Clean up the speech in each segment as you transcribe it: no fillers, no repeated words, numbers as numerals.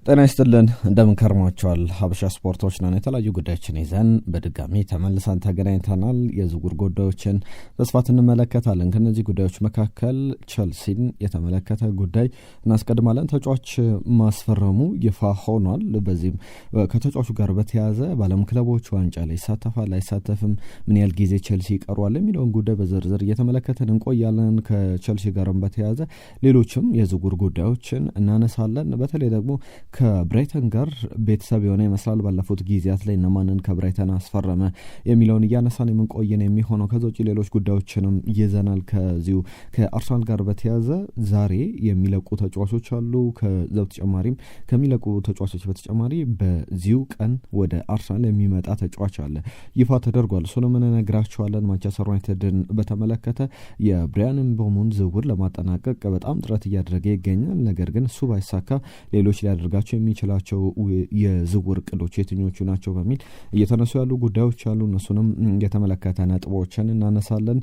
ጤና ይስጥልን፣ እንደምን ከርማችኋል? ሀበሻ ስፖርቶች ነን። የተለያዩ ጉዳዮችን ይዘን በድጋሚ ተመልሰን ተገናኝተናል። የዝውውር ጉዳዮችን በስፋት እንመለከታለን። ከእነዚህ ጉዳዮች መካከል ቸልሲን የተመለከተ ጉዳይ እናስቀድማለን። ተጫዋች ማስፈረሙ ይፋ ሆኗል። በዚህም ከተጫዋቹ ጋር በተያያዘ በዓለም ክለቦች ዋንጫ ላይ ይሳተፋል አይሳተፍም፣ ምን ያህል ጊዜ ቸልሲ ይቀሯል የሚለውን ጉዳይ በዝርዝር እየተመለከተን እንቆያለን። ከቸልሲ ጋርም በተያያዘ ሌሎችም የዝውውር ጉዳዮችን እናነሳለን። በተለይ ደግሞ ከብራይተን ጋር ቤተሰብ የሆነ ይመስላል። ባለፉት ጊዜያት ላይ እነማንን ከብራይተን አስፈረመ የሚለውን እያነሳን የምንቆየን የሚሆነው። ከዛ ውጭ ሌሎች ጉዳዮችንም ይዘናል። ከዚሁ ከአርሰናል ጋር በተያያዘ ዛሬ የሚለቁ ተጫዋቾች አሉ። ከዛ በተጨማሪም ከሚለቁ ተጫዋቾች በተጨማሪ በዚሁ ቀን ወደ አርሰናል የሚመጣ ተጫዋች አለ፣ ይፋ ተደርጓል። እሱንም እንነግራችኋለን። ማንቸስተር ዩናይትድን በተመለከተ የብሪያን ምቤሞን ዝውውር ለማጠናቀቅ በጣም ጥረት እያደረገ ይገኛል። ነገር ግን እሱ ባይሳካ ሌሎች ሊያደርጋቸው የሚችላቸው የዝውውር እቅዶች የትኞቹ ናቸው በሚል እየተነሱ ያሉ ጉዳዮች አሉ። እነሱንም የተመለከተ ነጥቦችን እናነሳለን።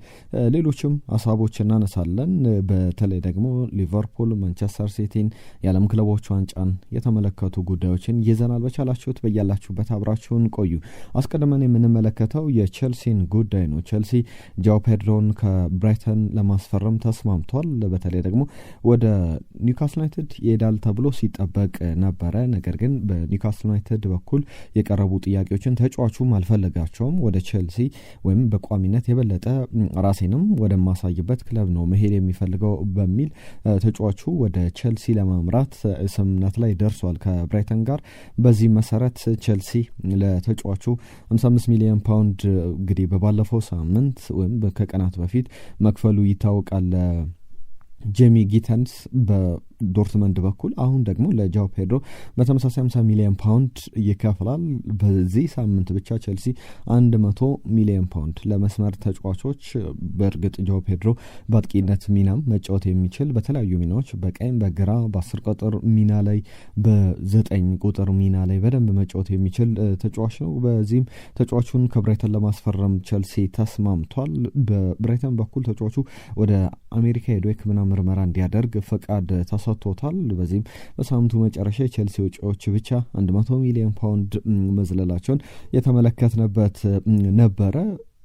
ሌሎችም ሀሳቦች እናነሳለን። በተለይ ደግሞ ሊቨርፑል፣ ማንቸስተር ሲቲን፣ የዓለም ክለቦች ዋንጫን የተመለከቱ ጉዳዮችን ይዘናል። በቻላችሁት በያላችሁበት አብራችሁን ቆዩ። አስቀድመን የምንመለከተው የቼልሲን ጉዳይ ነው። ቼልሲ ጃው ፔድሮን ከብራይተን ለማስፈረም ተስማምቷል። በተለይ ደግሞ ወደ ኒውካስል ዩናይትድ ይሄዳል ተብሎ ሲጠበቅ ነበረ። ነገር ግን በኒውካስል ዩናይትድ በኩል የቀረቡ ጥያቄዎችን ተጫዋቹም አልፈለጋቸውም። ወደ ቼልሲ ወይም በቋሚነት የበለጠ ራሴንም ወደማሳይበት ክለብ ነው መሄድ የሚፈልገው በሚል ተጫዋቹ ወደ ቼልሲ ለማምራት ስምምነት ላይ ደርሷል ከብራይተን ጋር። በዚህ መሰረት ቼልሲ ለተጫዋቹ 55 ሚሊዮን ፓውንድ እንግዲህ በባለፈው ሳምንት ወይም ከቀናት በፊት መክፈሉ ይታወቃል። ጄሚ ጊተንስ በዶርትመንድ በኩል አሁን ደግሞ ለጃው ፔድሮ በተመሳሳይ 50 ሚሊዮን ፓውንድ ይከፍላል። በዚህ ሳምንት ብቻ ቼልሲ 100 ሚሊዮን ፓውንድ ለመስመር ተጫዋቾች፣ በእርግጥ ጃው ፔድሮ በአጥቂነት ሚናም መጫወት የሚችል፣ በተለያዩ ሚናዎች በቀኝ፣ በግራ፣ በ10 ቁጥር ሚና ላይ፣ በ9 ቁጥር ሚና ላይ በደንብ መጫወት የሚችል ተጫዋች ነው። በዚህም ተጫዋቹን ከብራይተን ለማስፈረም ቼልሲ ተስማምቷል። በብራይተን በኩል ተጫዋቹ ወደ አሜሪካ ሄዶ የሕክምና ምርመራ እንዲያደርግ ፈቃድ ተሰጥቶታል። በዚህም በሳምንቱ መጨረሻ የቼልሲ ወጪዎች ብቻ 100 ሚሊዮን ፓውንድ መዝለላቸውን የተመለከትንበት ነበረ።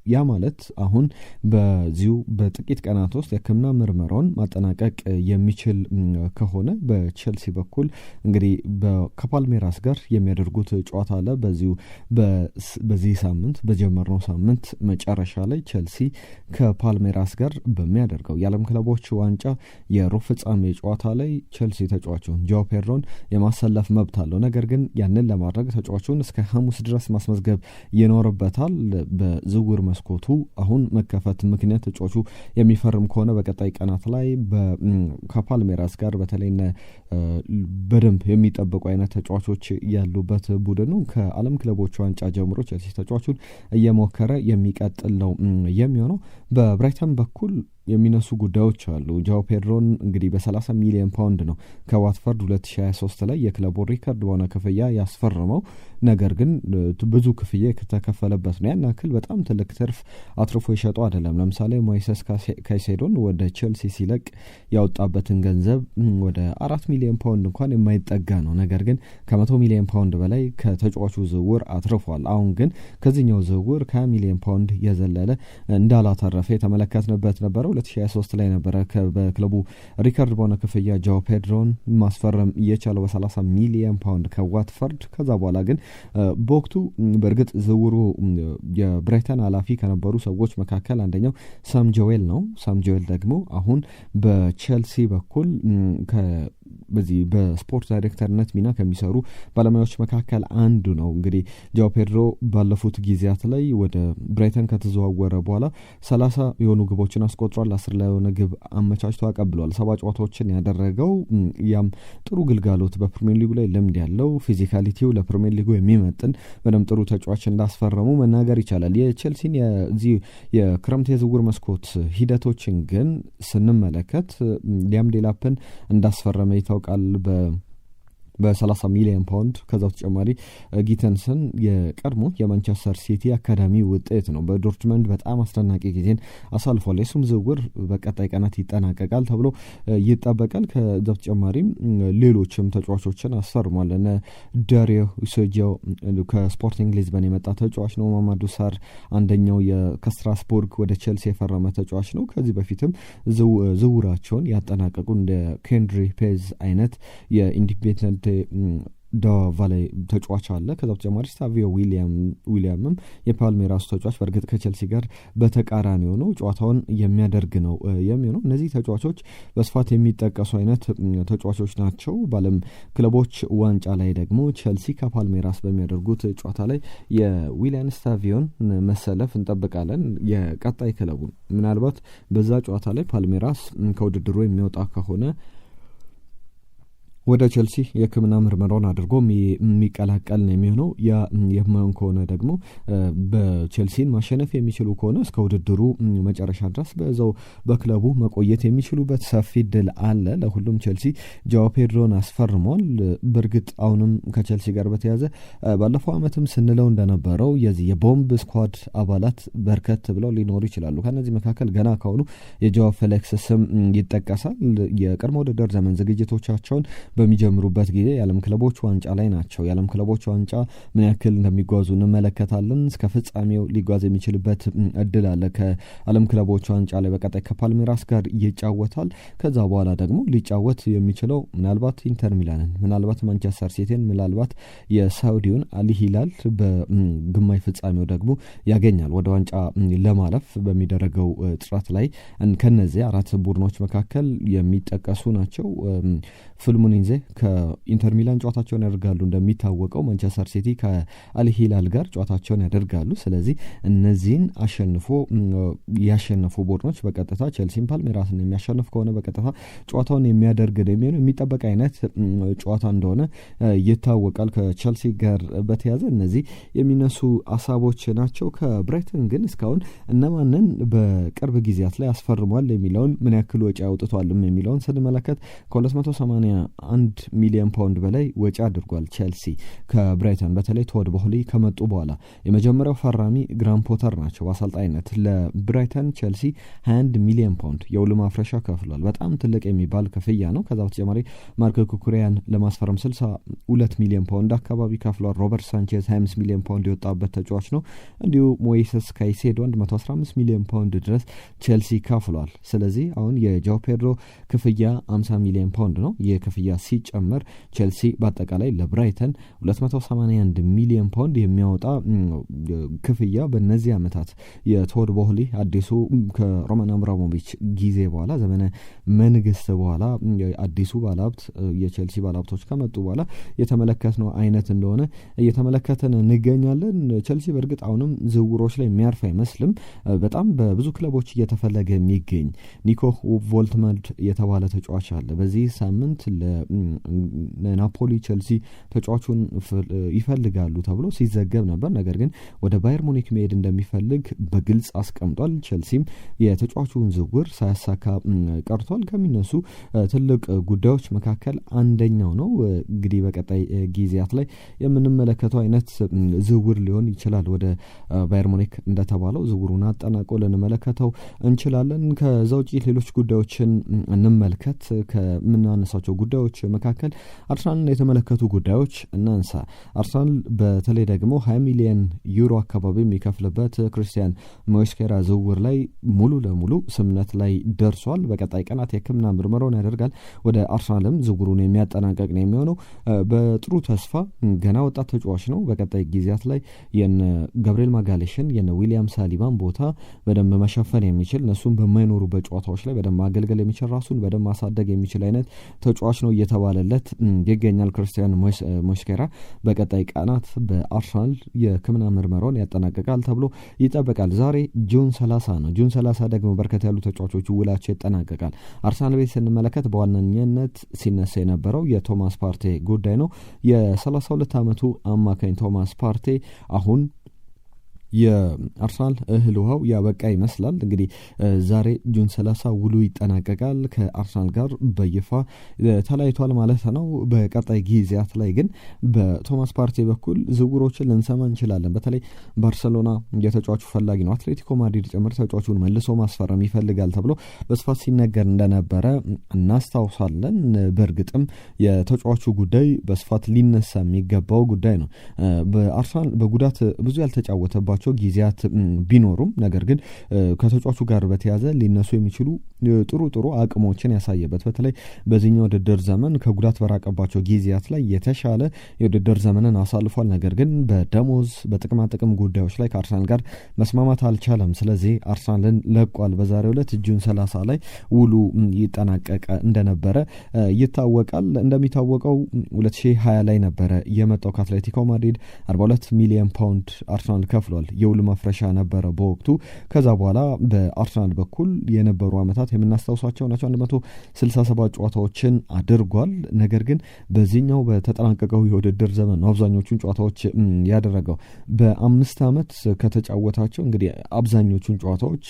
ያ ማለት አሁን በዚሁ በጥቂት ቀናት ውስጥ የሕክምና ምርመራውን ማጠናቀቅ የሚችል ከሆነ በቼልሲ በኩል እንግዲህ ከፓልሜራስ ጋር የሚያደርጉት ጨዋታ አለ። በዚሁ በዚህ ሳምንት፣ በጀመርነው ሳምንት መጨረሻ ላይ ቼልሲ ከፓልሜራስ ጋር በሚያደርገው የዓለም ክለቦች ዋንጫ የሩብ ፍጻሜ ጨዋታ ላይ ቼልሲ ተጫዋቹን ጃው ፔድሮን የማሰለፍ መብት አለው። ነገር ግን ያንን ለማድረግ ተጫዋቹን እስከ ሐሙስ ድረስ ማስመዝገብ ይኖርበታል። በዝውውር መስኮቱ አሁን መከፈት ምክንያት ተጫዋቹ የሚፈርም ከሆነ በቀጣይ ቀናት ላይ ከፓልሜራስ ጋር በተለይ በደንብ የሚጠበቁ አይነት ተጫዋቾች ያሉበት ቡድን ነው። ከዓለም ክለቦች ዋንጫ ጀምሮ ቼልሲ ተጫዋቹን እየሞከረ የሚቀጥል ነው የሚሆነው። በብራይተን በኩል የሚነሱ ጉዳዮች አሉ። ጃው ፔድሮን እንግዲህ በ30 ሚሊዮን ፓውንድ ነው ከዋትፈርድ 2023 ላይ የክለቡ ሪከርድ በሆነ ክፍያ ያስፈረመው። ነገር ግን ብዙ ክፍያ የተከፈለበት ነው። ያን ያክል በጣም ትልቅ ትርፍ አትርፎ የሸጠው አይደለም። ለምሳሌ ሞይሰስ ካይሴዶን ወደ ቼልሲ ሲለቅ ያወጣበትን ገንዘብ ወደ 4 ሚሊዮን ፓውንድ እንኳን የማይጠጋ ነው። ነገር ግን ከ100 ሚሊዮን ፓውንድ በላይ ከተጫዋቹ ዝውውር አትርፏል። አሁን ግን ከዚህኛው ዝውውር ከ20 ሚሊዮን ፓውንድ የዘለለ እንዳላተረፈ የተመለከትንበት ነበረ። 2023 ላይ ነበረ በክለቡ ሪከርድ በሆነ ክፍያ ጃው ፔድሮን ማስፈረም እየቻለው በ30 ሚሊዮን ፓውንድ ከዋትፈርድ። ከዛ በኋላ ግን በወቅቱ በእርግጥ ዝውውሩ የብራይተን ኃላፊ ከነበሩ ሰዎች መካከል አንደኛው ሳም ጆዌል ነው። ሳም ጆዌል ደግሞ አሁን በቼልሲ በኩል በዚህ በስፖርት ዳይሬክተርነት ሚና ከሚሰሩ ባለሙያዎች መካከል አንዱ ነው። እንግዲህ ጃው ፔድሮ ባለፉት ጊዜያት ላይ ወደ ብራይተን ከተዘዋወረ በኋላ 30 የሆኑ ግቦችን አስቆጥሯል። 10 ላይ የሆነ ግብ አመቻችቶ አቀብሏል። 70 ጨዋታዎችን ያደረገው፣ ያም ጥሩ ግልጋሎት፣ በፕሪሚየር ሊጉ ላይ ልምድ ያለው፣ physicality ው ለፕሪሚየር ሊጉ የሚመጥን በደንብ ጥሩ ተጫዋች እንዳስፈረሙ መናገር ይቻላል። የቼልሲን የዚህ የክረምት የዝውውር መስኮት ሂደቶችን ግን ስንመለከት ሊያም ዴላፕን እንዳስፈረመ ይታወቃል። በ30 ሚሊዮን ፓውንድ። ከዛ በተጨማሪ ጊተንስን የቀድሞ የማንቸስተር ሲቲ አካዳሚ ውጤት ነው። በዶርትመንድ በጣም አስደናቂ ጊዜን አሳልፏል። የሱም ዝውውር በቀጣይ ቀናት ይጠናቀቃል ተብሎ ይጠበቃል። ከዛ በተጨማሪም ሌሎችም ተጫዋቾችን አስፈርሟል። እነ ዳሪዮ ዩሴጆ ከስፖርቲንግ ሊዝበን የመጣ ተጫዋች ነው። ማማዱ ሳር አንደኛው ከስትራስቡርግ ወደ ቼልሲ የፈረመ ተጫዋች ነው። ከዚህ በፊትም ዝውውራቸውን ያጠናቀቁ እንደ ኬንድሪ ፔዝ አይነት የኢንዲፔንደንት ቫሌ ተጫዋች አለ። ከዛ በተጨማሪ ስታቪዮ ዊሊያምም የፓልሜራሱ ተጫዋች በእርግጥ ከቼልሲ ጋር በተቃራኒ ሆኖ ጨዋታውን የሚያደርግ ነው የሚሆነው። እነዚህ ተጫዋቾች በስፋት የሚጠቀሱ አይነት ተጫዋቾች ናቸው። በዓለም ክለቦች ዋንጫ ላይ ደግሞ ቼልሲ ከፓልሜራስ በሚያደርጉት ጨዋታ ላይ የዊሊያን ስታቪዮን መሰለፍ እንጠብቃለን። የቀጣይ ክለቡን ምናልባት በዛ ጨዋታ ላይ ፓልሜራስ ከውድድሩ የሚወጣ ከሆነ ወደ ቼልሲ የሕክምና ምርመራውን አድርጎ የሚቀላቀል ነው የሚሆነው። ያ የማይሆን ከሆነ ደግሞ በቼልሲን ማሸነፍ የሚችሉ ከሆነ እስከ ውድድሩ መጨረሻ ድረስ በዛው በክለቡ መቆየት የሚችሉበት ሰፊ እድል አለ። ለሁሉም ቼልሲ ጃኦ ፔድሮን አስፈርሟል። በእርግጥ አሁንም ከቼልሲ ጋር በተያያዘ ባለፈው ዓመትም ስንለው እንደነበረው የዚህ የ bomb squad አባላት በርከት ብለው ሊኖሩ ይችላሉ። ከእነዚህ መካከል ገና ካሁኑ የጃኦ ፌሊክስ ስም ይጠቀሳል። የቅድመ ውድድር ዘመን ዝግጅቶቻቸውን በሚጀምሩበት ጊዜ የዓለም ክለቦች ዋንጫ ላይ ናቸው። የዓለም ክለቦች ዋንጫ ምን ያክል እንደሚጓዙ እንመለከታለን። እስከ ፍጻሜው ሊጓዝ የሚችልበት እድል አለ። ከዓለም ክለቦች ዋንጫ ላይ በቀጣይ ከፓልሜራስ ጋር ይጫወታል። ከዛ በኋላ ደግሞ ሊጫወት የሚችለው ምናልባት ኢንተር ሚላንን፣ ምናልባት ማንቸስተር ሲቲን፣ ምናልባት የሳውዲውን አል ሂላል በግማሽ ፍጻሜው ደግሞ ያገኛል። ወደ ዋንጫ ለማለፍ በሚደረገው ጥረት ላይ ከነዚህ አራት ቡድኖች መካከል የሚጠቀሱ ናቸው። ፍሉሚኔንዜ ከኢንተር ሚላን ጨዋታቸውን ያደርጋሉ። እንደሚታወቀው ማንቸስተር ሲቲ ከአልሂላል ጋር ጨዋታቸውን ያደርጋሉ። ስለዚህ እነዚህን አሸንፎ ያሸነፉ ቡድኖች በቀጥታ ቼልሲን፣ ፓልሜራስን የሚያሸንፍ ከሆነ በቀጥታ ጨዋታውን የሚያደርግ የሚሆነው የሚጠበቅ አይነት ጨዋታ እንደሆነ ይታወቃል። ከቼልሲ ጋር በተያያዘ እነዚህ የሚነሱ ሀሳቦች ናቸው። ከብራይተን ግን እስካሁን እነማንን በቅርብ ጊዜያት ላይ አስፈርሟል የሚለውን፣ ምን ያክል ወጪ አውጥቷልም የሚለውን ስንመለከት ከ281 ሚሊዮን ፓውንድ በላይ ወጪ አድርጓል ቼልሲ ከብራይተን። በተለይ ቶድ ቦህሊ ከመጡ በኋላ የመጀመሪያው ፈራሚ ግራም ፖተር ናቸው። በአሰልጣኝነት ለብራይተን ቼልሲ 21 ሚሊዮን ፓውንድ የውል ማፍረሻ ከፍሏል። በጣም ትልቅ የሚባል ክፍያ ነው። ከዛ በተጨማሪ ማርክ ኩኩሪያን ለማስፈረም 62 ሚሊዮን ፓውንድ አካባቢ ከፍሏል። ሮበርት ሳንቼዝ 25 ሚሊዮን ፓውንድ የወጣበት ተጫዋች ነው። እንዲሁ ሞይሰስ ካይሴዶ 115 ሚሊዮን ፓውንድ ድረስ ቼልሲ ከፍሏል። ስለዚህ አሁን የጃው ፔድሮ ክፍያ 50 ሚሊዮን ፓውንድ ነው። ይህ ክፍያ ሲጨመር ቼልሲ በአጠቃላይ ለብራይተን 281 ሚሊዮን ፓውንድ የሚያወጣ ክፍያ በእነዚህ ዓመታት የቶድ ቦህሊ አዲሱ ከሮማን አብራሞቪች ጊዜ በኋላ፣ ዘመነ መንግስት በኋላ፣ አዲሱ ባለሀብት የቼልሲ ባለሀብቶች ከመጡ በኋላ የተመለከትነው አይነት እንደሆነ እየተመለከትን እንገኛለን። ቼልሲ በእርግጥ አሁንም ዝውውሮች ላይ የሚያርፍ አይመስልም። በጣም በብዙ ክለቦች እየተፈለገ የሚገኝ ኒኮ ቮልትመድ የተባለ ተጫዋች አለ። በዚህ ሳምንት ለናፖሊ ቼልሲ ተጫዋቹን ይፈልጋሉ ተብሎ ሲዘገብ ነበር። ነገር ግን ወደ ባየር ሙኒክ መሄድ እንደሚፈልግ በግልጽ አስቀምጧል። ቼልሲም የተጫዋቹን ዝውውር ሳያሳካ ቀርቷል። ከሚነሱ ትልቅ ጉዳዮች መካከል አንደኛው ነው። እንግዲህ በቀጣይ ጊዜያት ላይ የምንመለከተው አይነት ዝውውር ሊሆን ይችላል። ወደ ባየር ሙኒክ እንደተባለው ዝውውሩን አጠናቆ ልንመለከተው እንችላለን። ከዛ ውጪ ሌሎች ጉዳዮችን እንመልከት። ከምናነሳቸው ጉዳዮች መካከል አርሰናልን የተመለከቱ ጉዳዮች እናንሳ። አርሰናል በተለይ ደግሞ 20 ሚሊዮን ዩሮ አካባቢ የሚከፍልበት ክርስቲያን ሞስኬራ ዝውውር ላይ ሙሉ ለሙሉ ስምምነት ላይ ደርሷል። በቀጣይ ቀናት የሕክምና ምርመራውን ያደርጋል። ወደ አርሰናልም ዝውውሩን የሚያጠናቀቅ ነው የሚሆነው። በጥሩ ተስፋ ገና ወጣት ተጫዋች ነው። በቀጣይ ጊዜያት ላይ የነ ገብርኤል ማጋሌሽን፣ የነ ዊሊያም ሳሊባን ቦታ በደንብ መሸፈን የሚችል፣ እነሱም በማይኖሩበት ጨዋታዎች ላይ በደንብ ማገልገል የሚችል፣ ራሱን በደንብ ማሳደግ የሚችል አይነት ተጫዋች ነው እየተባለለት ይገኛል። ክርስቲያን ሞስኬራ በቀጣይ ቀናት በአርሰናል የሕክምና ምርመራውን ያጠናቅቃል ተብሎ ይጠበቃል። ዛሬ June 30 ነው። June 30 ደግሞ በርከት ያሉ ተጫዋቾች ውላቸው ይጠናቀቃል። አርሰናል ቤት ስንመለከት በዋነኝነት ሲነሳ የነበረው የቶማስ ፓርቴ ጉዳይ ነው። የ32 ዓመቱ አማካኝ ቶማስ ፓርቴ አሁን የአርሰናል እህል ውሃው ያበቃ ይመስላል። እንግዲህ ዛሬ June 30 ውሉ ይጠናቀቃል። ከአርሰናል ጋር በይፋ ተለያይቷል ማለት ነው። በቀጣይ ጊዜያት ላይ ግን በቶማስ ፓርቴ በኩል ዝውውሮችን ልንሰማ እንችላለን። በተለይ ባርሰሎና የተጫዋቹ ፈላጊ ነው። አትሌቲኮ ማድሪድ ጭምር ተጫዋቹን መልሶ ማስፈረም ይፈልጋል ተብሎ በስፋት ሲነገር እንደነበረ እናስታውሳለን። በእርግጥም የተጫዋቹ ጉዳይ በስፋት ሊነሳ የሚገባው ጉዳይ ነው። በአርሰናል በጉዳት ብዙ ያልተጫወተባቸው ጊዜያት ቢኖሩም ነገር ግን ከተጫዋቹ ጋር በተያዘ ሊነሱ የሚችሉ ጥሩ ጥሩ አቅሞችን ያሳየበት በተለይ በዚህኛው ውድድር ዘመን ከጉዳት በራቀባቸው ጊዜያት ላይ የተሻለ የውድድር ዘመንን አሳልፏል። ነገር ግን በደሞዝ በጥቅማጥቅም ጉዳዮች ላይ ከአርሰናል ጋር መስማማት አልቻለም። ስለዚህ አርሰናልን ለቋል። በዛሬው ዕለት June 30 ላይ ውሉ ይጠናቀቀ እንደነበረ ይታወቃል። እንደሚታወቀው 2020 ላይ ነበረ የመጣው ከአትሌቲኮ ማድሪድ 42 ሚሊዮን ፓውንድ አርሰናል ከፍሏል። የውል ማፍረሻ ነበረ በወቅቱ። ከዛ በኋላ በአርሰናል በኩል የነበሩ ዓመታት የምናስታውሳቸው ናቸው። 167 ጨዋታዎችን አድርጓል። ነገር ግን በዚህኛው በተጠናቀቀው የውድድር ዘመን ነው አብዛኞቹን ጨዋታዎች ያደረገው። በ5 ዓመት ከተጫወታቸው እንግዲህ አብዛኞቹን ጨዋታዎች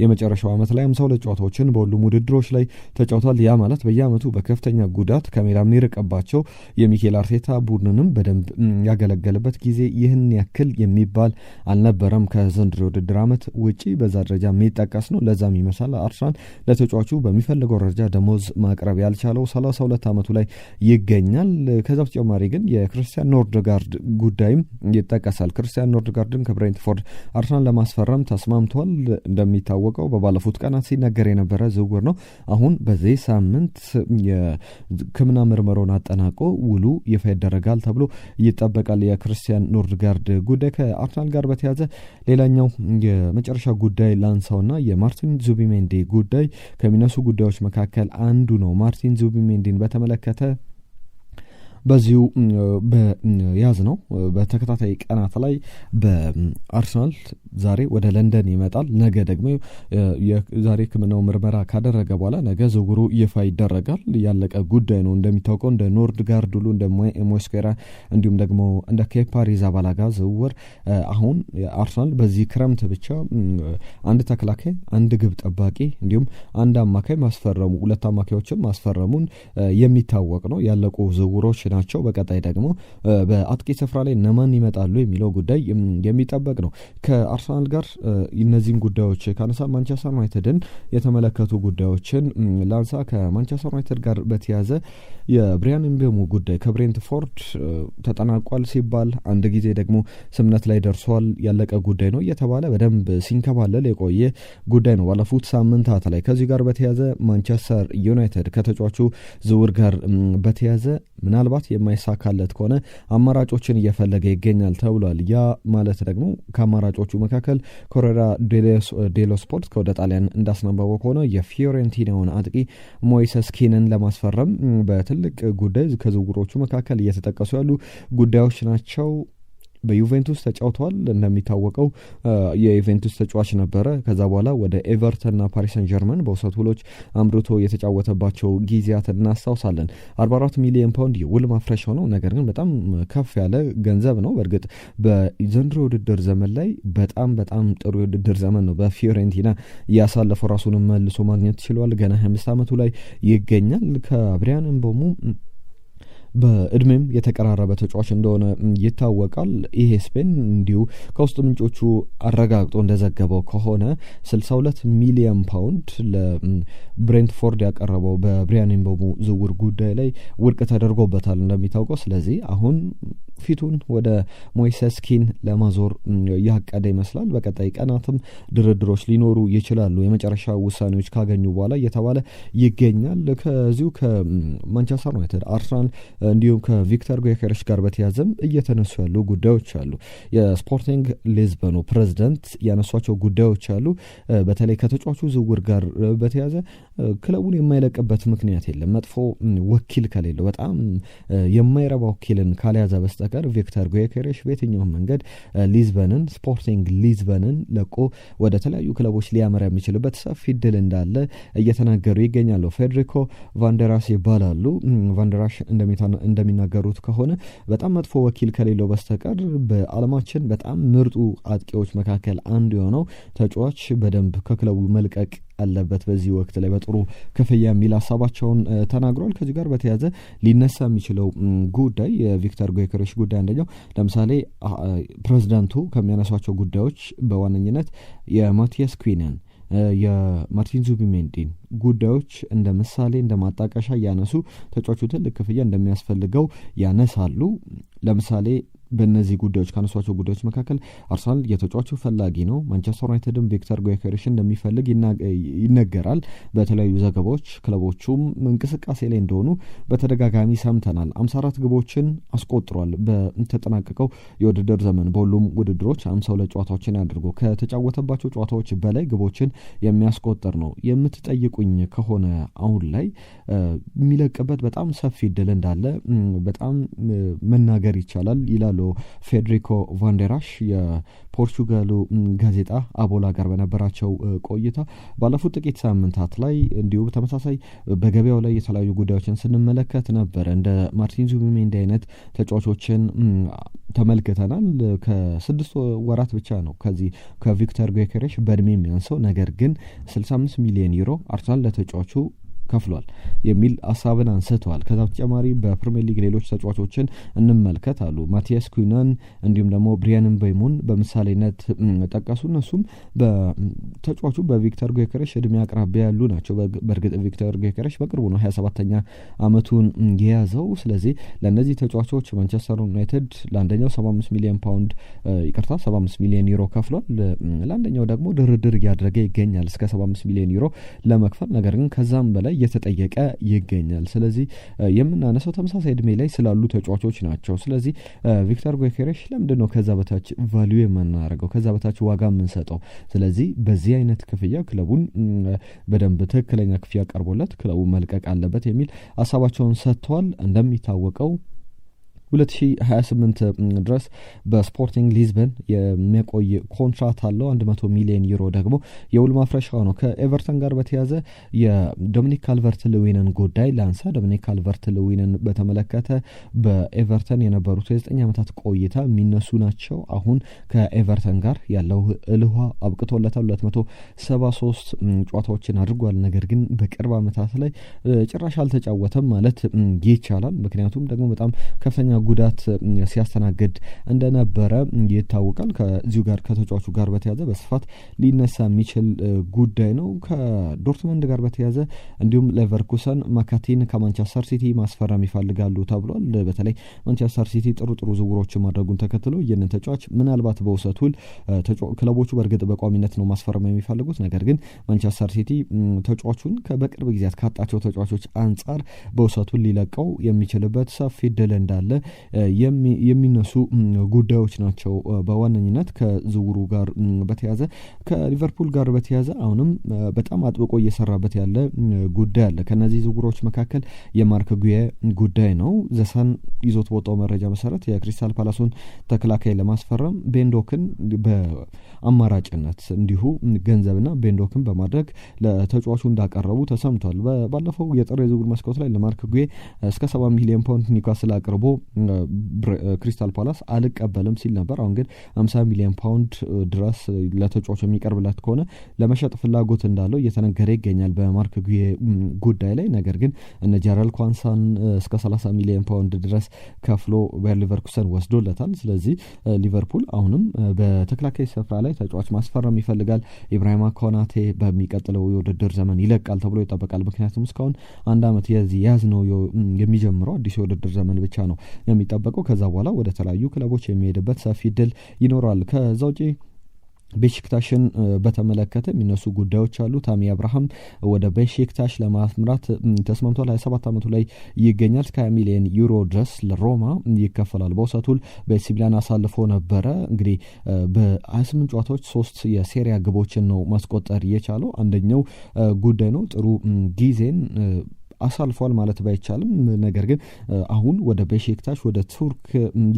የመጨረሻው ዓመት ላይ 52 ጨዋታዎችን በሁሉም ውድድሮች ላይ ተጫውቷል። ያ ማለት በየዓመቱ በከፍተኛ ጉዳት ከሜዳ የሚርቅባቸው የሚኬል አርቴታ ቡድንንም በደንብ ያገለገለበት ጊዜ ይህን ያክል የሚባል አልነበረም። ከዘንድሮ የውድድር ዓመት ውጪ በዛ ደረጃ የሚጠቀስ ነው። ለዛም ይመስላል አርሰናል ለተጫዋቹ በሚፈልገው ደረጃ ደሞዝ ማቅረብ ያልቻለው። 32 ዓመቱ ላይ ይገኛል። ከዛ በተጨማሪ ግን የክርስቲያን ኖርድጋርድ ጉዳይም ይጠቀሳል። ክርስቲያን ኖርድጋርድን ከብሬንትፎርድ አርሰናል ለማስፈረም ተስማምቷል። እንደሚታወቀው በባለፉት ቀናት ሲነገር የነበረ ዝውውር ነው። አሁን በዚህ ሳምንት የሕክምና ምርመራውን አጠናቆ ውሉ ይፋ ይደረጋል ተብሎ ይጠበቃል። የክርስቲያን ኖርድጋርድ ጉዳይ ከአርሰናል ጋር በተያዘ ሌላኛው የመጨረሻ ጉዳይ ላንሳውና የማርቲን ዙቢሜንዲ ጉዳይ ከሚነሱ ጉዳዮች መካከል አንዱ ነው። ማርቲን ዙቢሜንዲን በተመለከተ በዚሁ በያዝ ነው በተከታታይ ቀናት ላይ በአርሰናል ዛሬ ወደ ለንደን ይመጣል። ነገ ደግሞ ዛሬ ሕክምናው ምርመራ ካደረገ በኋላ ነገ ዝውውሩ ይፋ ይደረጋል። ያለቀ ጉዳይ ነው። እንደሚታወቀው እንደ ኖርድጋርድ ሁሉ እንደ ሞስኬራ እንዲሁም ደግሞ እንደ ኬፓ አሪዛባላጋ ዝውውር አሁን አርሰናል በዚህ ክረምት ብቻ አንድ ተከላካይ፣ አንድ ግብ ጠባቂ እንዲሁም አንድ አማካይ ማስፈረሙ ሁለት አማካዮችን ማስፈረሙን የሚታወቅ ነው። ያለቁ ዝውውሮች ናቸው። በቀጣይ ደግሞ በአጥቂ ስፍራ ላይ እነማን ይመጣሉ የሚለው ጉዳይ የሚጠበቅ ነው። ከአርሰናል ጋር እነዚህን ጉዳዮች ካነሳ ማንቸስተር ዩናይትድን የተመለከቱ ጉዳዮችን ላንሳ። ከማንቸስተር ዩናይትድ ጋር በተያዘ የብሪያን ምቤሞ ጉዳይ ከብሬንትፎርድ ተጠናቋል ሲባል አንድ ጊዜ ደግሞ ስምምነት ላይ ደርሷል ያለቀ ጉዳይ ነው እየተባለ በደንብ ሲንከባለል የቆየ ጉዳይ ነው ባለፉት ሳምንታት ላይ። ከዚህ ጋር በተያዘ ማንቸስተር ዩናይትድ ከተጫዋቹ ዝውውር ጋር በተያዘ ምናልባት የማይሳካለት ከሆነ አማራጮችን እየፈለገ ይገኛል ተብሏል። ያ ማለት ደግሞ ከአማራጮቹ መካከል ኮሬራ ዴሎ ስፖርት ከወደ ጣሊያን እንዳስነበበው ከሆነ የፊዮሬንቲናውን አጥቂ ሞይሰስ ኪንን ለማስፈረም በትልቅ ጉዳይ ከዝውውሮቹ መካከል እየተጠቀሱ ያሉ ጉዳዮች ናቸው። በዩቬንቱስ ተጫውተዋል። እንደሚታወቀው የዩቬንቱስ ተጫዋች ነበረ። ከዛ በኋላ ወደ ኤቨርተንና ፓሪስ ሰን ጀርመን በውሰት ውሎች አምርቶ የተጫወተባቸው ጊዜያት እናስታውሳለን። 44 ሚሊዮን ፓውንድ የውል ማፍረሻው ነው። ነገር ግን በጣም ከፍ ያለ ገንዘብ ነው። በእርግጥ በዘንድሮ የውድድር ዘመን ላይ በጣም በጣም ጥሩ የውድድር ዘመን ነው በፊዮሬንቲና ያሳለፈው። ራሱንም መልሶ ማግኘት ችሏል። ገና 25 ዓመቱ ላይ ይገኛል። ከብሪያን ምቦሙ በእድሜም የተቀራረበ ተጫዋች እንደሆነ ይታወቃል። ይሄ ስፔን እንዲሁ ከውስጥ ምንጮቹ አረጋግጦ እንደዘገበው ከሆነ 62 ሚሊዮን ፓውንድ ለብሬንትፎርድ ያቀረበው በብሪያን ምቦሙ ዝውውር ጉዳይ ላይ ውድቅ ተደርጎበታል እንደሚታወቀው። ስለዚህ አሁን ፊቱን ወደ ሞይሰስ ኪን ለማዞር ያቀደ ይመስላል። በቀጣይ ቀናትም ድርድሮች ሊኖሩ ይችላሉ የመጨረሻ ውሳኔዎች ካገኙ በኋላ እየተባለ ይገኛል። ከዚሁ ከማንቸስተር ዩናይትድ፣ አርሰናል እንዲሁም ከቪክተር ጎኬሬሽ ጋር በተያዘም እየተነሱ ያሉ ጉዳዮች አሉ። የስፖርቲንግ ሊዝበኑ ፕሬዝደንት ያነሷቸው ጉዳዮች አሉ። በተለይ ከተጫዋቹ ዝውውር ጋር በተያዘ ክለቡን የማይለቅበት ምክንያት የለም። መጥፎ ወኪል ከሌለው በጣም የማይረባ ወኪልን ካልያዘ በስተቀር በስተቀር ቪክተር ጉዮኬሬሽ በየትኛውም መንገድ ሊዝበንን፣ ስፖርቲንግ ሊዝበንን ለቆ ወደ ተለያዩ ክለቦች ሊያመራ የሚችልበት ሰፊ እድል እንዳለ እየተናገሩ ይገኛሉ። ፌዴሪኮ ቫንደራስ ይባላሉ። ቫንደራሽ እንደሚናገሩት ከሆነ በጣም መጥፎ ወኪል ከሌለው በስተቀር በዓለማችን በጣም ምርጡ አጥቂዎች መካከል አንዱ የሆነው ተጫዋች በደንብ ከክለቡ መልቀቅ አለበት በዚህ ወቅት ላይ በጥሩ ክፍያ የሚል ሀሳባቸውን ተናግሯል። ከዚህ ጋር በተያያዘ ሊነሳ የሚችለው ጉዳይ የቪክተር ጎይከሬሽ ጉዳይ አንደኛው ለምሳሌ ፕሬዚዳንቱ ከሚያነሷቸው ጉዳዮች በዋነኝነት የማቲያስ ኩዊንን፣ የማርቲን ዙቢሜንዲን ጉዳዮች እንደ ምሳሌ፣ እንደ ማጣቀሻ እያነሱ ተጫዋቹ ትልቅ ክፍያ እንደሚያስፈልገው ያነሳሉ። ለምሳሌ በእነዚህ ጉዳዮች ካነሷቸው ጉዳዮች መካከል አርሰናል የተጫዋቹ ፈላጊ ነው። ማንቸስተር ዩናይትድም ቪክተር ጎይከሬሽን እንደሚፈልግ ይነገራል በተለያዩ ዘገባዎች። ክለቦቹም እንቅስቃሴ ላይ እንደሆኑ በተደጋጋሚ ሰምተናል። 54 ግቦችን አስቆጥሯል በተጠናቀቀው የውድድር ዘመን። በሁሉም ውድድሮች 52 ጨዋታዎችን አድርጎ ከተጫወተባቸው ጨዋታዎች በላይ ግቦችን የሚያስቆጥር ነው። የምትጠይቁኝ ከሆነ አሁን ላይ የሚለቅበት በጣም ሰፊ እድል እንዳለ በጣም መናገር ይቻላል ይላሉ ፌዴሪኮ ቫንዴራሽ የፖርቹጋሉ ጋዜጣ አቦላ ጋር በነበራቸው ቆይታ። ባለፉት ጥቂት ሳምንታት ላይ እንዲሁ ተመሳሳይ በገበያው ላይ የተለያዩ ጉዳዮችን ስንመለከት ነበር። እንደ ማርቲን ዙቢሜንዲ አይነት ተጫዋቾችን ተመልክተናል። ከ6 ወራት ብቻ ነው ከዚህ ከቪክተር ጎይከሬሽ በእድሜ የሚያንሰው፣ ነገር ግን 65 ሚሊዮን ዩሮ አርሰናል ለተጫዋቹ ከፍሏል የሚል ሀሳብን አንስተዋል። ከዛ በተጨማሪ በፕሪሚየር ሊግ ሌሎች ተጫዋቾችን እንመልከት አሉ። ማቲያስ ኩናን እንዲሁም ደግሞ ብሪያን ምቤሞን በምሳሌነት ጠቀሱ። እነሱም በተጫዋቹ በቪክተር ጎይከሬሽ እድሜ አቅራቢያ ያሉ ናቸው። በእርግጥ ቪክተር ጎይከሬሽ በቅርቡ ነው 27ኛ አመቱን የያዘው። ስለዚህ ለእነዚህ ተጫዋቾች ማንቸስተር ዩናይትድ ለአንደኛው 75 ሚሊዮን ፓውንድ፣ ይቅርታ፣ 75 ሚሊዮን ዩሮ ከፍሏል። ለአንደኛው ደግሞ ድርድር እያደረገ ይገኛል እስከ 75 ሚሊዮን ዩሮ ለመክፈል፣ ነገር ግን ከዛም በላይ እየተጠየቀ ይገኛል። ስለዚህ የምናነሳው ተመሳሳይ እድሜ ላይ ስላሉ ተጫዋቾች ናቸው። ስለዚህ ቪክተር ጎይከሬሽ ለምንድን ነው ከዛ በታች value የማናደርገው፣ ከዛ በታች ዋጋ የምንሰጠው? ስለዚህ በዚህ አይነት ክፍያ ክለቡን በደንብ ትክክለኛ ክፍያ ቀርቦለት ክለቡ መልቀቅ አለበት የሚል ሀሳባቸውን ሰጥተዋል። እንደሚታወቀው 2028 ድረስ በስፖርቲንግ ሊዝበን የሚያቆይ ኮንትራት አለው። 100 ሚሊዮን ዩሮ ደግሞ የውል ማፍረሻው ነው። ከኤቨርተን ጋር በተያያዘ የዶሚኒክ ካልቨርት ልዊንን ጉዳይ ላንሳ። ዶሚኒክ ካልቨርት ልዊንን በተመለከተ በኤቨርተን የነበሩት የ9 ዓመታት ቆይታ የሚነሱ ናቸው። አሁን ከኤቨርተን ጋር ያለው እልህ አብቅቶለታል። 273 ጨዋታዎችን አድርጓል። ነገር ግን በቅርብ ዓመታት ላይ ጭራሽ አልተጫወተም ማለት ይቻላል። ምክንያቱም ደግሞ በጣም ከፍተኛ ጉዳት ሲያስተናግድ እንደነበረ ይታወቃል። ከዚሁ ጋር ከተጫዋቹ ጋር በተያያዘ በስፋት ሊነሳ የሚችል ጉዳይ ነው። ከዶርትመንድ ጋር በተያያዘ እንዲሁም ሌቨርኩሰን ማካቲን ከማንቸስተር ሲቲ ማስፈረም ይፈልጋሉ ተብሏል። በተለይ ማንቸስተር ሲቲ ጥሩ ጥሩ ዝውውሮችን ማድረጉን ተከትሎ ይህንን ተጫዋች ምናልባት በውሰት ውል፣ ክለቦቹ በእርግጥ በቋሚነት ነው ማስፈረም የሚፈልጉት። ነገር ግን ማንቸስተር ሲቲ ተጫዋቹን በቅርብ ጊዜያት ካጣቸው ተጫዋቾች አንጻር በውሰት ውል ሊለቀው የሚችልበት ሰፊ እድል እንዳለ የሚነሱ ጉዳዮች ናቸው። በዋነኝነት ከዝውውሩ ጋር በተያያዘ፣ ከሊቨርፑል ጋር በተያያዘ አሁንም በጣም አጥብቆ እየሰራበት ያለ ጉዳይ አለ። ከነዚህ ዝውውሮች መካከል የማርክ ጉዬ ጉዳይ ነው። ዘ ሰን ይዞት በወጣው መረጃ መሰረት የክሪስታል ፓላሱን ተከላካይ ለማስፈረም ቤንዶክን በአማራጭነት እንዲሁ ገንዘብና ቤንዶክን በማድረግ ለተጫዋቹ እንዳቀረቡ ተሰምቷል። ባለፈው የጥር የዝውውር መስኮት ላይ ለማርክ ጉዬ እስከ 70 ሚሊዮን ፓውንድ ኒውካስል አቅርቦ ክሪስታል ፓላስ አልቀበልም ሲል ነበር። አሁን ግን 50 ሚሊዮን ፓውንድ ድረስ ለተጫዋቹ የሚቀርብለት ከሆነ ለመሸጥ ፍላጎት እንዳለው እየተነገረ ይገኛል በማርክ ጉዬ ጉዳይ ላይ። ነገር ግን እነ ጃረል ኳንሳን እስከ 30 ሚሊዮን ፓውንድ ድረስ ከፍሎ ባየር ሌቨርኩሰን ወስዶለታል። ስለዚህ ሊቨርፑል አሁንም በተከላካይ ስፍራ ላይ ተጫዋች ማስፈረም ይፈልጋል። ኢብራሂማ ኮናቴ በሚቀጥለው የውድድር ዘመን ይለቃል ተብሎ ይጠበቃል። ምክንያቱም እስካሁን አንድ አመት የያዝነው የሚጀምረው አዲሱ የውድድር ዘመን ብቻ ነው የሚጠበቀው። ከዛ በኋላ ወደ ተለያዩ ክለቦች የሚሄድበት ሰፊ እድል ይኖራል። ከዛ ውጪ ቤሺክታሽን በተመለከተ የሚነሱ ጉዳዮች አሉ። ታሚ አብርሃም ወደ ቤሺክታሽ ለማምራት ተስማምቷል። 27 ዓመቱ ላይ ይገኛል። እስከ 20 ሚሊዮን ዩሮ ድረስ ለሮማ ይከፈላል። በውሰት ውል በኤሲ ሚላን አሳልፎ ነበረ። እንግዲህ በ28 ጨዋታዎች ሶስት የሴሪያ ግቦችን ነው ማስቆጠር የቻለው። አንደኛው ጉዳይ ነው። ጥሩ ጊዜን አሳልፏል ማለት ባይቻልም ነገር ግን አሁን ወደ ቤሼክታሽ ወደ ቱርክ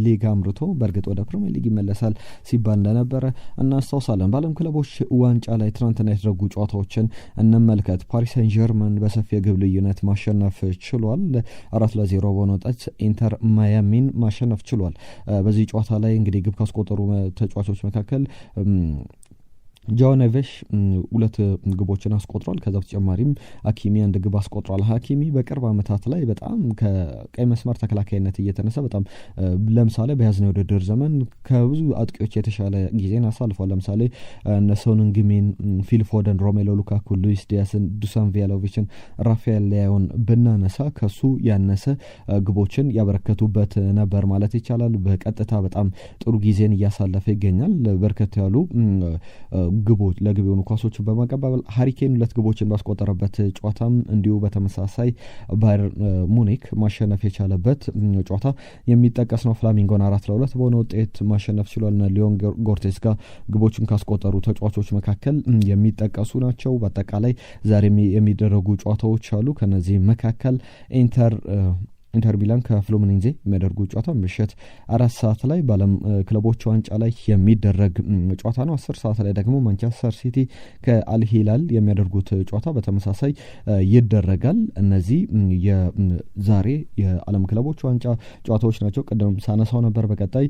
ሊግ አምርቶ በእርግጥ ወደ ፕሪሚየር ሊግ ይመለሳል ሲባል እንደነበረ እናስታውሳለን። በዓለም ክለቦች ዋንጫ ላይ ትናንትና የተደረጉ ጨዋታዎችን እንመልከት። ፓሪስ ሰን ዠርመን በሰፊ የግብ ልዩነት ማሸነፍ ችሏል። 4-0 በሆነ ውጤት ኢንተር ማያሚን ማሸነፍ ችሏል። በዚህ ጨዋታ ላይ እንግዲህ ግብ ካስቆጠሩ ተጫዋቾች መካከል ጃኦ ኔቬሽ 2 ግቦችን አስቆጥሯል። ከዛ በተጨማሪም ሀኪሚ 1 ግብ አስቆጥሯል። ሀኪሚ በቅርብ ዓመታት ላይ በጣም ከቀይ መስመር ተከላካይነት እየተነሳ በጣም ለምሳሌ በያዝነው የውድድር ዘመን ከብዙ አጥቂዎች የተሻለ ጊዜን አሳልፏል። ለምሳሌ እነ ሶን ሁንግ-ሚን፣ ፊል ፎደን፣ ሮሜሎ ሉካኩ፣ ሉዊስ ዲያስን፣ ዱሳን ቪያሎቪችን፣ ራፋኤል ሊያኦን ብናነሳ ከሱ ያነሰ ግቦችን ያበረከቱበት ነበር ማለት ይቻላል። በቀጥታ በጣም ጥሩ ጊዜን እያሳለፈ ይገኛል። በርከት ያሉ ግቦች ለግብ የሆኑ ኳሶችን በማቀባበል ሃሪ ኬን 2 ግቦችን ባስቆጠረበት ጨዋታም እንዲሁ በተመሳሳይ ባየር ሙኒክ ማሸነፍ የቻለበት ጨዋታ የሚጠቀስ ነው። ፍላሚንጎን 4-2 በሆነ ውጤት ማሸነፍ ችሏል። ሊዮን ጎርቴስካ ግቦችን ካስቆጠሩ ተጫዋቾች መካከል የሚጠቀሱ ናቸው። በአጠቃላይ ዛሬ የሚደረጉ ጨዋታዎች አሉ። ከነዚህ መካከል ኢንተር ሚላን ከፍሉሚኔንዜ የሚያደርጉ ጨዋታ ምሽት 4 ሰዓት ላይ በዓለም ክለቦች ዋንጫ ላይ የሚደረግ ጨዋታ ነው። 10 ሰዓት ላይ ደግሞ ማንቸስተር ሲቲ ከአልሂላል የሚያደርጉት ጨዋታ በተመሳሳይ ይደረጋል። እነዚህ የዛሬ የዓለም ክለቦች ዋንጫ ጨዋታዎች ናቸው። ቅድም ሳነሳው ነበር። በቀጣይ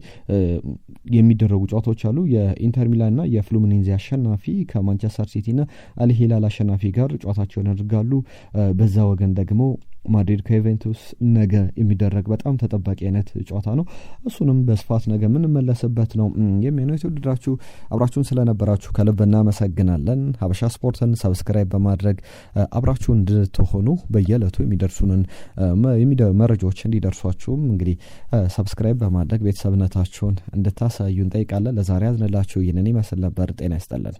የሚደረጉ ጨዋታዎች አሉ። የኢንተር ሚላን እና የፍሉሚኔንዜ አሸናፊ ከማንቸስተር ሲቲ እና አልሂላል አሸናፊ ጋር ጨዋታቸውን ያደርጋሉ። በዛ ወገን ደግሞ ማድሪድ ከዩቬንቱስ ነገ የሚደረግ በጣም ተጠባቂ አይነት ጨዋታ ነው። እሱንም በስፋት ነገ የምንመለስበት ነው የሚሆነው። የተወደዳችሁ አብራችሁን ስለነበራችሁ ከልብ እናመሰግናለን። ሀበሻ ስፖርትን subscribe በማድረግ አብራችሁ እንድትሆኑ በየዕለቱ የሚደርሱንን መረጃዎች እንዲደርሷችሁም እንግዲህ subscribe በማድረግ ቤተሰብነታችሁን እንድታሳዩ እንጠይቃለን። ለዛሬ ያዝንላችሁ ይህንን ይመስል ነበር። ጤና ይስጥልን።